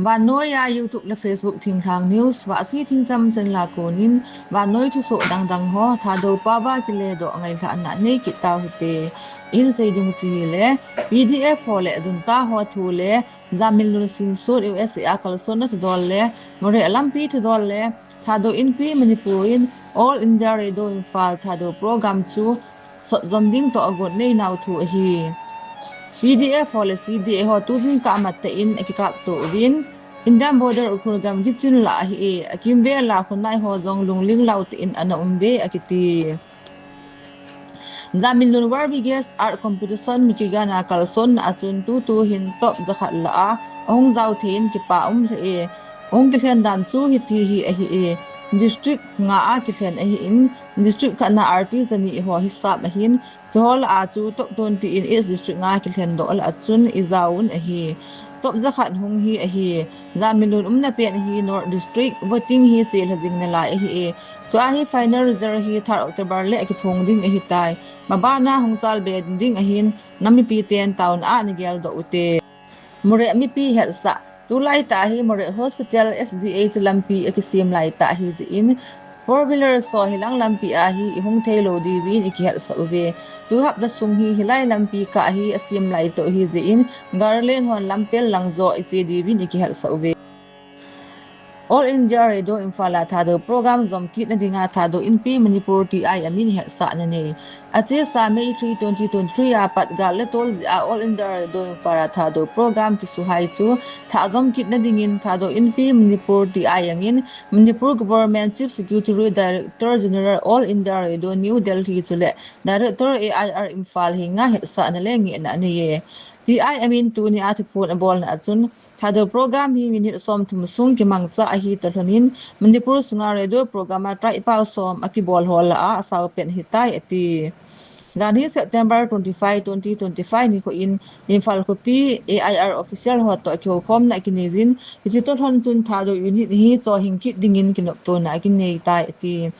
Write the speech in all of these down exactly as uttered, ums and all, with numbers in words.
Vannoiya YouTube le Facebook Thinglhang News, Vahsi Thingcham channel a konin, vannoi thusoh dangdang ho Thadou pao a kiledoh ngailhahna nei kit tau hite. Insei ding chu hile, P D F ho le junta ho thu le, Jamminlun Singsut U S A a kalsonna thudol le, Moreh lampi thudol le, Thadou Inpi Manipur in All India Radio Imphal Thadou program chu sotjom ding toh agot neinau thu ahi. P D F ho le C D A ho tujingkah matah in akikapto uvin, Indian border Ukhrul gamgi chin lah ahi e, akimvel a khonai ho jong lungling lou tah in ana um uve akiti. Jamminlun World Biggest Art Competition Michigan a kalsonna a chun tutu hin top jakhat lah a ahung jao thei in kipa um lheh e, ahung kilhen dan chu hiti hi ahi e, District nga a kilhen ahin, District khat na artist jani ho hisap ahin, chuho lah a chu top twenty in East District nga kilhen doh lah a chun ijao un ahi. Top jakhat hung hi ahi. Jamminlun umna pen hi North District, voting hi chelha jing nalai ahi e. Tua hi final result hi third October le akiphong ding ahitai. Mabana hung chalbe ding ahin, nam mipi ten taona a nagel doh ute. Moreh mipi hetsah, tulai tah hi Moreh Hospital S D H lampi akisem lai tah ahi jeh in, four wheeler so hilang lampi a hi ihung thei lou diuvin ikihetsah uve. Tu hapta sung hi hilai lampi kah hi asem lai toh ahi jeh in, gari len hon lamtel lang jo iche diuvin ikihetsah uve. All India Radio Imphal a Thadou program jom kitna dinga Thadou Inpi Manipur T I M in hetsahna nei. Achesa May three, twenty twenty-three a pat gal le tol jeh a All India Radio Imphal a Thadou program kisuhai chu thah jom kitna dingin Thadou Inpi Manipur T I M in Manipur Government Chief Secretary, Director General All India Radio New Delhi chule Director A I R Imphal henga hetsahna le ngehna anei e. T I M in tunia thuphon abolna a chun, Thadou program hi minute somthum sung kimangcha ahi toh lhonin, Manipur sunga radio program a trial pau som akibol ho lah a asao pen ahitai ati. Jan hi September twenty-five, twenty twenty-five nikho in Imphal khopi A I R official ho toh kihoukhomna akinei jin, hiche toh lhon chun Thadou unit hi chohing kit dingin kinoptona akinei tai ati.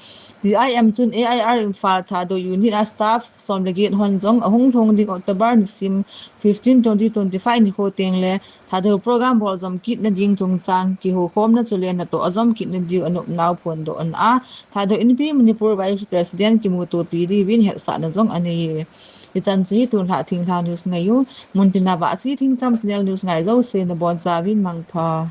T I M chun A I R Imphal Thadou unit a staff som le get hon jong ahung lhung ding October nisim fifteen, twenty twenty-five nikho teng le Thadou program bol jom kitna ding chungchang kihoukhomna chule natoh a jom kitna diu anopnau phondohna a Thadou Inpi Manipur Vice President kimutopi diuvin hetsahna jong anei e. Hichan chu hi tulha Thinglhang News ngai u, muntina Vahsi Thingcham Channel News ngai jouse nabonchauvin mangpha.